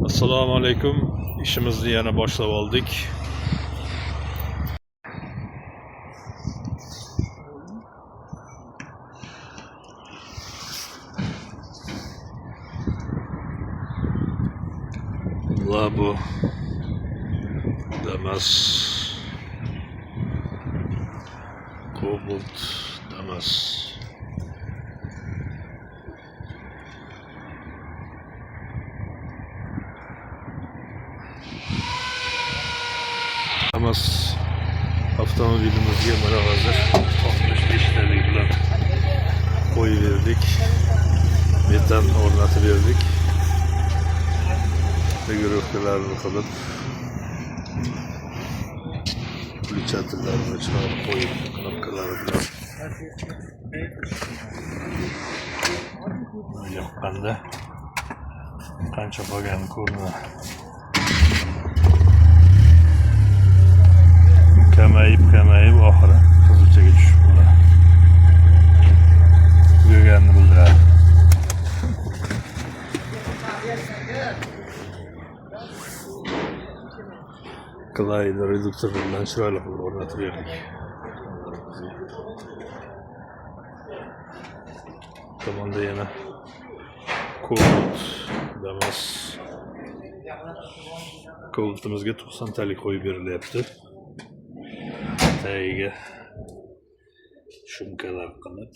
Assalomu alaykum. Ishimizni yana boshlab oldik. Labo Damas, Cobalt, Damas. Damas avtomobilimizga mana hozir 65 talik bilan qo'yib berdik. Metan o'rnatib berdik. Регулировка larni qilib, включатель larni chiqarib qo'yib, knopkalari bilan yoqqanda qancha qolgani ko'rinadi. Kamayib, kamayib, oxiri qizilchaga tushib qoladi. Tugaganini bildiradi. Klein reduktor bilan chiroyli qilib o'rnatib berdik. Tomonda yana Cobalt, Damas. Cobaltimizga 90 talik qo'yib berilyapti. Tagiga шумка lar qilib.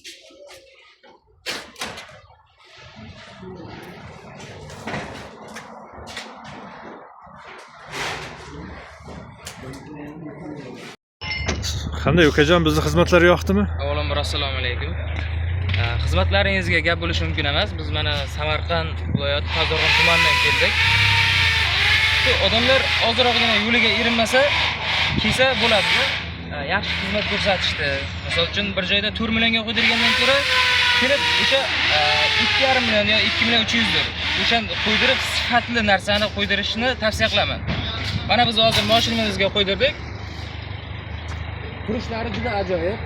Qanday, ukajon, bizni xizmatlar yoqdimi? Avvalambor, assalomu alaykum. Xizmatlaringizga gap bo'lishi mumkin emas. Biz mana Samarqand viloyati Pazorg'on tumanidan keldik. Shu odamlar ozroqgina yo'liga erinmasa, kelsa bo'ladi. Yaxshi xizmat ko'rsatishdi. Misol uchun, bir joyda 4 millionga qo'ydirgandan ko'ra, kelib o'sha 2,5 million yo 2 million 300 dir. O'shan qo'ydirib, sifatli narsani qo'ydirishni tavsiya qilaman. Mana biz hozir mashinamizga qo'ydirdik. Turishlari juda ajoyib.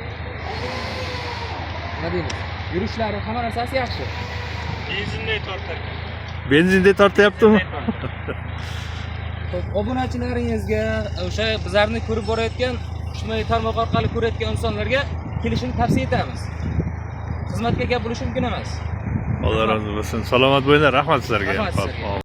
Nima deymiz? Yurishlari, hamma narsasi yaxshi. Benzinday tortar ekan. Benzinday tortyaptimi? Xo'p, obunachilaringizga, o'sha bizlarni ko'rib borayotgan, ijtimoiy tarmoq orqali ko'rayotgan insonlarga kelishini tavsiya etamiz. Xizmatga gap bo'lishi mumkin emas. Alloh rozi bo'lsin. Salomat bo'linglar. Rahmat sizlarga. Rahmat sizlarga. Hop.